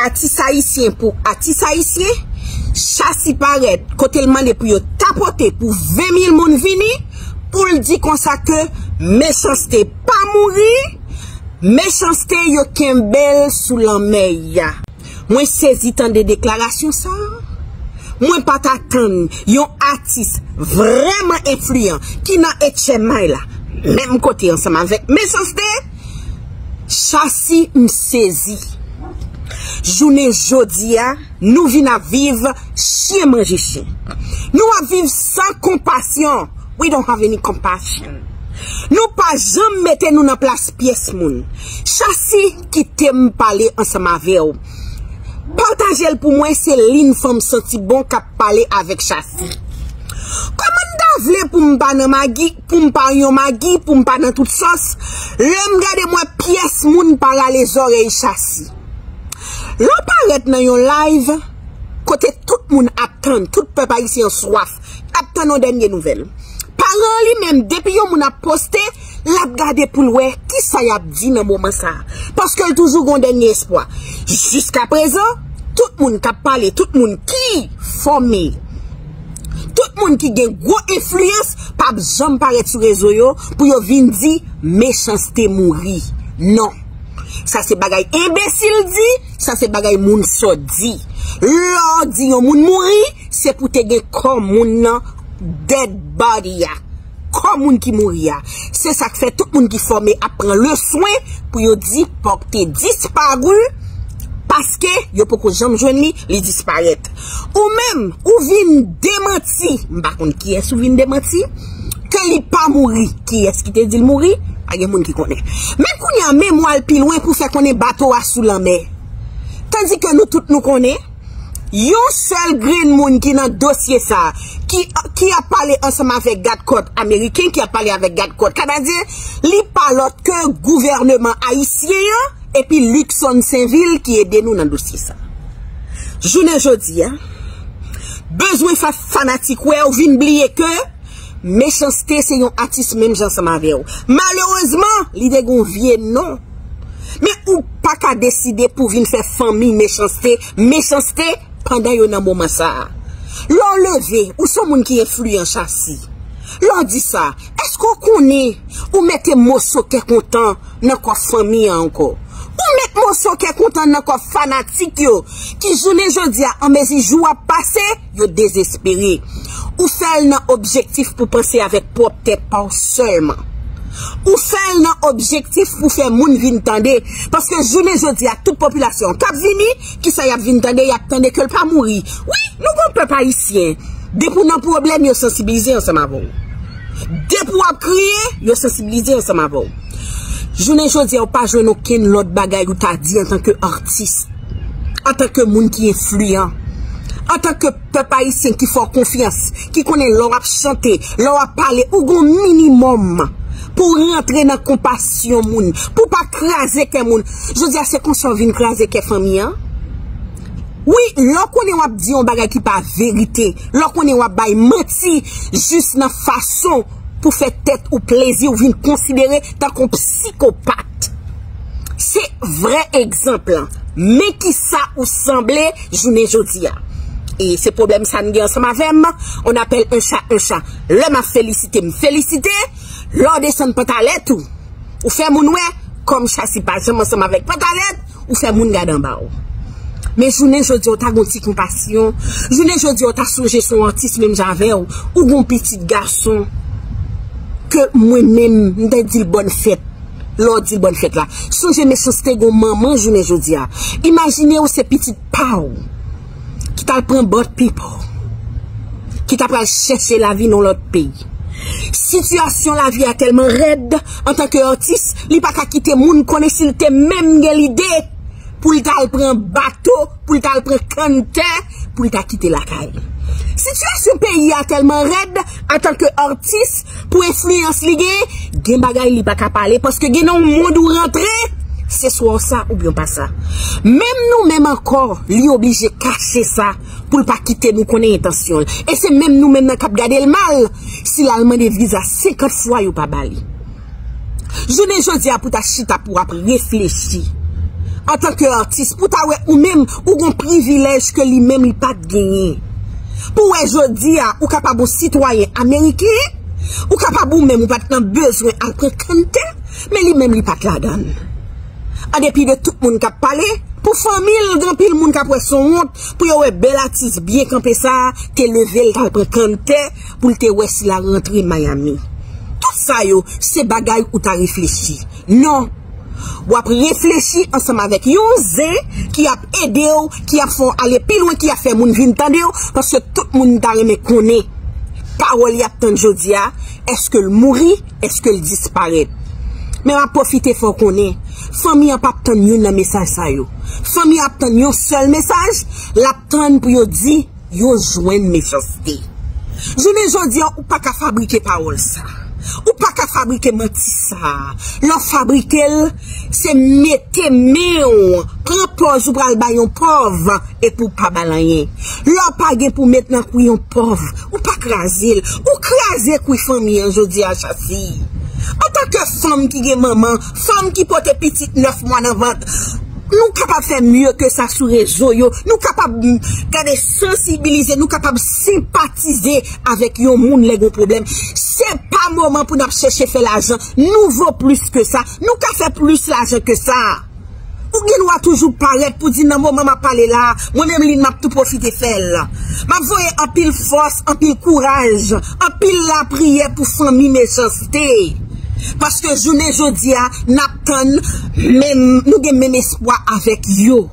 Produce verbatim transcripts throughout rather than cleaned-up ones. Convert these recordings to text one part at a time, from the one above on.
Atis ayisyen pou atis ayisyen, Chasi parèt kote l mande pou yo tapote pou ven mil moun vini, pou l di konsa ke Mechanste pa mouri, Mechanste yo kenbe l sou lanmè a. Mwen sezi tande deklarasyon sa a. Mwen pa t atann yon atis vrèman enfliyan ki nan H M I la, menm kote ansanm avèk Mechanste, Chasi, m sezi. Jounen jodi a, nou vin ap viv chen manje chen. Nou ap viv san konpasyon. We don't have any compassion. Nou pa janm mete nou nan plas pyès moun. Chasi, kite m pale ansanm avè w. Pataje l pou mwen, se Lynn Fanm Santi Bon k ap pale avèk Chasi. Kòman n ta vle pou m pa nan magi, pou m pa yon magi, pou m pa nan tout sòs? Lè m gade, m wè pyès moun pa rale zòrèy Chasi. Lè w parèt nan yon live kote tout moun ap tann, tout pèp ayisyen an swaf, ap tann yon dènye nouvèl. Paran an li menm, depi yon moun ap poste, l ap gade pou l wè kisa y ap di nan moman sa a. Paske l toujou gen yon dènye espwa. Jiskaprezan, tout moun k ap pale, tout moun ki fòme, tout moun ki gen gwo enfliyans p ap janm parèt sou rezo yo pou yo vin di Mechanste mouri. Non. Sa se bagay enbesil di, sa se bagay moun sòt di. Lè w di yon moun mouri, se pou te gen kò moun nan, dead body a. Kò moun ki mouri a. Se sa k fè tout moun ki fòme ap pran le swen pou yo di Pòk te disparu, paske yo poko janm jwenn li, li disparèt. Ou menm, ou vin demanti, m pa konn kiyès ou vin demanti, ke li pa mouri. Kiyès ki te di l mouri? Pa gen moun ki konnen. Men kounye a, memwa l pi lwen pou fè konnen bato a sou lanmè. Tandike nou tout nou konnen, yon sèl grenn moun ki nan dosye sa a, ki, ki ap pale ansanm avèk gad kòt ameriken, ki ap pale avèk gad kòt kanadyen, li pa lòt ke gouvèneman ayisyen an, epi Luckson Sainvil ki ede nou nan dosye sa a. Jounen jodi a, bezwen fè fanatik wè w vin bliye ke Mechanste se yon atis menm jan ansanm avè w. Malerezman, li te gen yon vye non. Men ou pa ka deside pou vin fè fanmi Mechanste, Mechanste pandan yo nan moman sa a. Lè w leve, ou se yon moun ki enfliyan Chasi. Lè w di sa, èske w konnen ou mete moso kè kontan nan kò fanmi an ankò? Ou met moso kè kontan nan kò fanatik yo, ki jounen jodi a, an mezi jou ap pase, yo dezespere. Ou fè l nan objektif pou panse avèk pwòp tèt pa w sèlman. Ou fè l nan objektif pou fè moun vin tande. Paske jounen jodi a, tout popilasyon k ap vini, kisa y ap vin tande? Y ap tande ke l pa mouri. Wi, nou gon pèp ayisyen. Depi w nan pwoblèm, yo sansibilize ansanm avè w. Depi w ap kriye, yo sansibilize ansanm avè w. Jounen jodi a, ou pa jwenn okenn lòt bagay ou ta di antanke atis, antanke moun ki enfliyan, antanke pèp ayisyen ki fè w konfyans, ki konnen lè w ap chante, lè w ap pale, ou gon minimòm pou w rantre nan konpasyon moun, pou w pa kraze kè moun. Jodi a, se konsa w vin kraze kè fanmi an? Wi, lè w konnen w ap di yon bagay ki pa verite, lè w konnen w ap bay manti jis nan fason pou fè tèt ou plezi, ou vin konsidere tankou psikopat. Se vrè egzanp lan. Men kisa ou sanble jounen jodi a. E se pwoblèm sa n gen ansanm avè m. On appelle un chat un chat. Lè m ap felisite, m felisite. Lè w desann pantalèt ou, ou fè moun wè, kòm Chasi pa janm ansanm avèk pantalèt, ou fè moun gade anba w. Men jounen jodi a, ou ta gon ti konpasyon. Jounen jodi a, ou ta sonje se yon atis menm jan avè w. Ou gon pitit gason ke mwen menm, m te di l bòn fèt. Lè w di l bòn fèt la. Sonje Mechanste gon manman jounen jodi a. Imajine w se pitit pa w ki t al pran bòt pipo, ki ta pral chèche lavi nan lòt peyi. Sitiyasyon lavi a tèlman rèd, antanke atis, li pa ka kite moun konnen si l te menm gen lide pou l t al pran bato, pou l t al pran kanntè, pou l ta kite lakay li. Sitiyasyon peyi a tèlman rèd, antanke atis, pou enfliyans li gen, gen bagay li pa ka pale, paske gen nan yon mond ou rantre, se swa w sa oubyen w pa sa. Menm nou menm ankò, li oblije kache sa pou l pa kite nou konnen entansyon l. E se menm nou menm nan k ap gade l mal, si l al mande viza senkant fwa yo pa ba li. Jounen jodi a pou w ta chita pou w ap reflechi, Antanke atis, pou ta wè ou menm, ou gon privilèj ke li menm li pa t genyen. Pou wè jodi a, ou kapab yon sitwayen ameriken, ou kapab ou menm ou pa t nan bezwen al pran kanntè, men li menm li pa t ladan l. An depi de tout moun k ap pale, pou fanmi l, gen anpil moun k ap wè se yon wont, pou yo wè bèl atis byen kanpe sa a, te leve l t al pran kanntè, pou l te wè si l a rantre Miami. Tout sa yo, se bagay ou ta reflechi. Non. W ap reflechi ansanm avèk yon zen ki ap ede w, ki ap fè w ale pi lwen, ki ap fè moun vin tande w, paske tout moun ta renmen konnen pawòl y ap tann jodi a, èske l mouri, èske l disparèt. Men m ap pwofite fè w konnen, fanmi an p ap tann youn nan mesaj sa yo. Fanmi an ap tann yon sèl mesaj, l ap tann pou yo di yo jwenn mechanste. Jounen jodi a, ou pa ka fabrike pawòl sa. Ou pa ka fabrike manti sa. Lè w fabrike l, se mete men w, pran pòz ou pral bay yon pòv, epi w pa ba l anyen. Lè w pa gen pou met nan kwi yon pòv, ou pa kraze l. Ou kraze kwi fanmi an jodi a, Chasi. Antanke fanm ki gen manman, fanm ki pote pitit nèf mwa nan vant, nou kapab fè mye ke sa sou rezo yo. Nou kapab, mm, gade, sansibilize, nou kapab senpatize avèk yon moun lè gon pwoblèm. Se pa moman pou n ap chèche fè lajan. Nou vo plis ke sa. Nou ka fè plis lajan ke sa. Ou gen dwa toujou parèt pou di nan moman m ap pale la, mwen menm Lynn m ap tou pwofite fè l. M ap voye anpil fòs, anpil kouraj, anpil lapriyè pou fanmi Mechanste. Paske jounen jodi a, n ap tann menm, nou gen menm espwa avèk yo.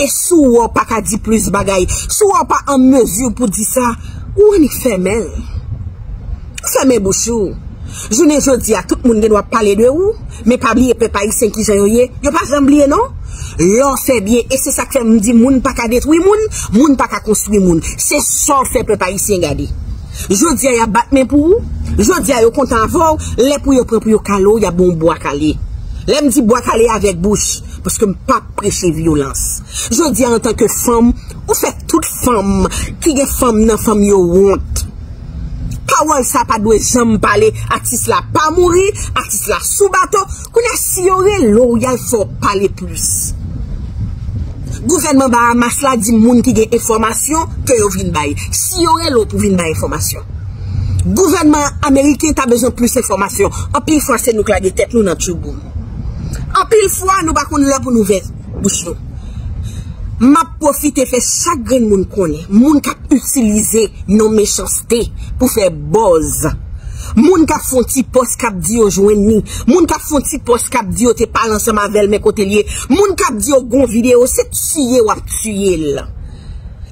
E si w wè w pa ka di plis bagay, si w wè w pa an mezi pou di sa, ou annik fèmen l. Fèmen bouch ou. Jounen jodi a, tout moun gen dwa pale de ou, men pa bliye pèp ayisyen kijan yo ye, yo pa janm bliye non. Lè w fè byen, e se sa k fè m di moun pa ka detwi moun, moun pa ka konstwi moun. Se sa w fè pèp ayisyen gade. Jodi a, y ap bat men pou ou. Jodi a, yo kontan avè w. Lè pou yo pran pou yo kale w, y ap ba w bwa kale. Lè m di bwa kale avèk bouch, paske m p ap preche vyolans. Jodi a, antanke fanm, ou fè tout fanm ki gen fanm nan fanm yo wont. Pawòl sa pa dwe janm pale. Atis la pa mouri, atis la sou bato. Kounye a, si yo rele w, y al fè w pale plis. Gouvènman Bahamas la di moun ki gen enfòmasyon ke yo vin bay. Si yo rele w pou vin bay enfòmasyon. Gouvènman ameriken ta bezwen plis enfòmasyon. Anpil fwa, se nou k lage tèt nou nan tchouboum. Anpil fwa, nou pa konn lè pou nou ouvè bouch nou. M ap pwofite fè chak grenn moun konnen, moun k ap itilize non Mechanste pou fè buzz. Moun k ap fè yon ti pòs k ap di yo jwenn li. Moun k ap fè yon ti pòs k ap di yo te pale ansanm avè l, men kote l ye. Moun k ap di yo gon videyo, se tiye w ap tiye l.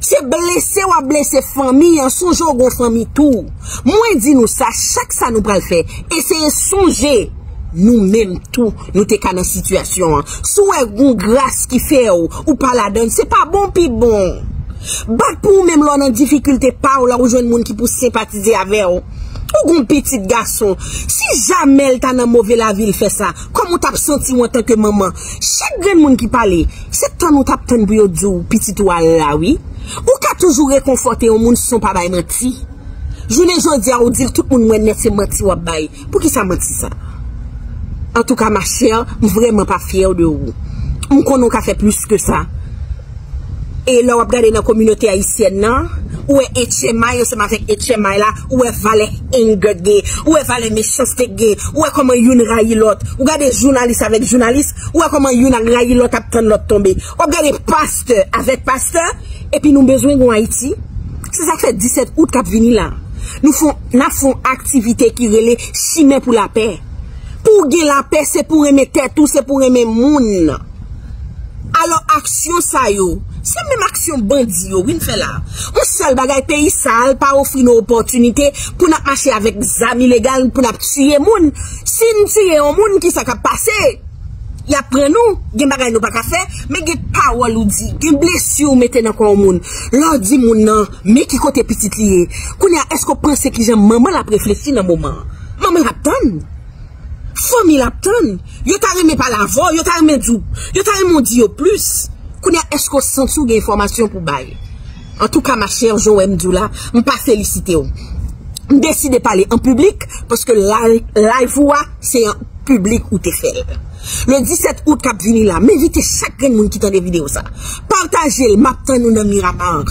Se blese w ap blese fanmi an, sonje w gon fanmi tou. Mwen di nou sa, chak sa nou pral fè, eseye sonje nou menm tou, nou te ka nan sitiyasyon an. Si w wè gon gras ki fè w, ou pa ladan l, se pa bon pi bon. Bat pou ou menm lè w nan difikilte pa w, lè w jwenn moun ki pou senpatize avè w. Ou gon pitit gason. Si jamè l ta nan move lavi l fè sa, kòman w t ap santi w antanke manman? Chak grenn moun ki pale, se tann ou t ap tann pou yo di w pitit ou al la wi. Ou ka toujou rekonfòte yon moun san w pa bay manti. Jounen jodi a, ou di l tout moun wè nèt se manti w ap bay. Poukisa manti sa? Antouka, ma chère, m vrèman pa fyè de ou. M konnen w ka fè plis ke sa. E lè w ap gade nan kominote ayisyèn nan, ou wè H M I ansanm avèk H M I la, ou wè valè anger gen, ou wè valè mechanste gen, ou wè kòman youn rayi lòt. Ou gade jounalis avèk jounalis, ou wè kòman youn ap rayi lòt, ap tann lòt tonbe. W ap gade pastè avèk pastè, epi nou bezwen gon Ayiti. Se sa k fè disèt out k ap vini la. Nou fon, n ap fè yon aktivite ki rele Chimen pou Lapè. Pou w gen lapè, se pou w renmen tèt ou, se pou w renmen moun. Alò, aksyon sa yo, se menm aksyon bandi yo vin fè la. Yon sèl bagay, peyi sa a pa ofri nou opòtinite pou n ap mache avèk zam ilegal, pou n ap tiye moun. Si n tiye yon moun, kisa k ap pase? Y ap pran nou, gen bagay nou pa ka fè, men gen pawòl ou di, gen blesi ou mete nan kò yon moun. Lè w di moun nan, men ki kote pitit li ye. Kounye a, èske w panse kijan manman l ap reflechi nan moman an? Manman l ap tann. Fanmi l ap tann. Yo ta renmen pale avè w, yo ta renmen di w, yo ta renmen w di yo plis. Kounye a, èske w santi w gen enfòmasyon pou bay? Antouka, ma chère, jan w wè m di w la, m pa felisite w. M deside pale an piblik, paske live, live ou a, se an piblik ou te fè l. Le disèt out k ap vini la, m envite chak grenn moun ki tande videyo sa. Pataje l, m ap tann ou nan Miramar.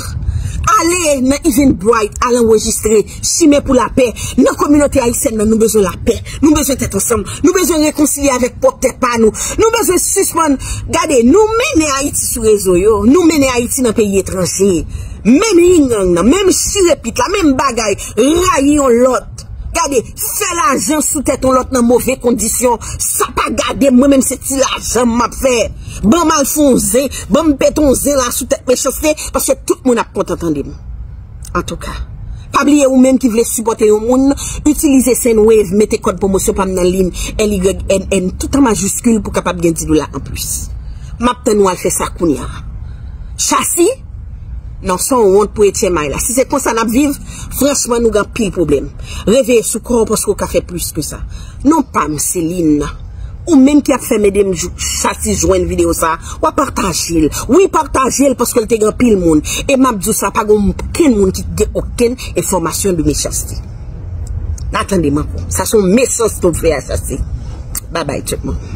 Ale nan Eventbrite, al anrejistre Chimen pou Lapè. Nan kominote ayisyèn nan, nou bezwen lapè. Nou bezwen tèt ansanm. Nou bezwen rekonsilye avèk pwòp tèt pa nou. Nou bezwen sispann. Gade, nou mennen Ayiti sou rezo yo. Nou mennen Ayiti nan peyi etranje. Menm ying yang nan, menm chire pit la, menm bagay, rayi yon lòt. Gade, fè lajan sou tèt yon lòt nan move kondisyon. Sa pa gade m, mwen menm se ti lajan m ap fè. Ban m al fè yon zen, ban m pete yon zen la sou tèt Mechanste, paske tout moun ap kontan tande m. Antouka, pa bliye ou menm ki vle sipòte yon moun, itilize Sendwave, mete kòd pwomosyon pa m nan Line, L Y N N, tout an majiskil pou kapab gen dis dola anplis. M ap tann ou al fè sa kounye a. Chasi? Non, se yon wont pou Etienne May la. Si se konsa n ap viv, franchman, nou gen anpil pwoblèm. Reveye sou kò w paske w ka fè plis ke sa. Non pa m, Celine. Ou menm ki ap fè medam Chasi jwenn videyo sa, w a pataje l. Wi, pataje l paske l te gen anpil moun. E m ap di w sa, pa gen okenn moun ki gen okenn enfòmasyon de Mechanste. N a tande m ankò. Sa se yon Mechanste w fè a Chasi. Babay tout moun.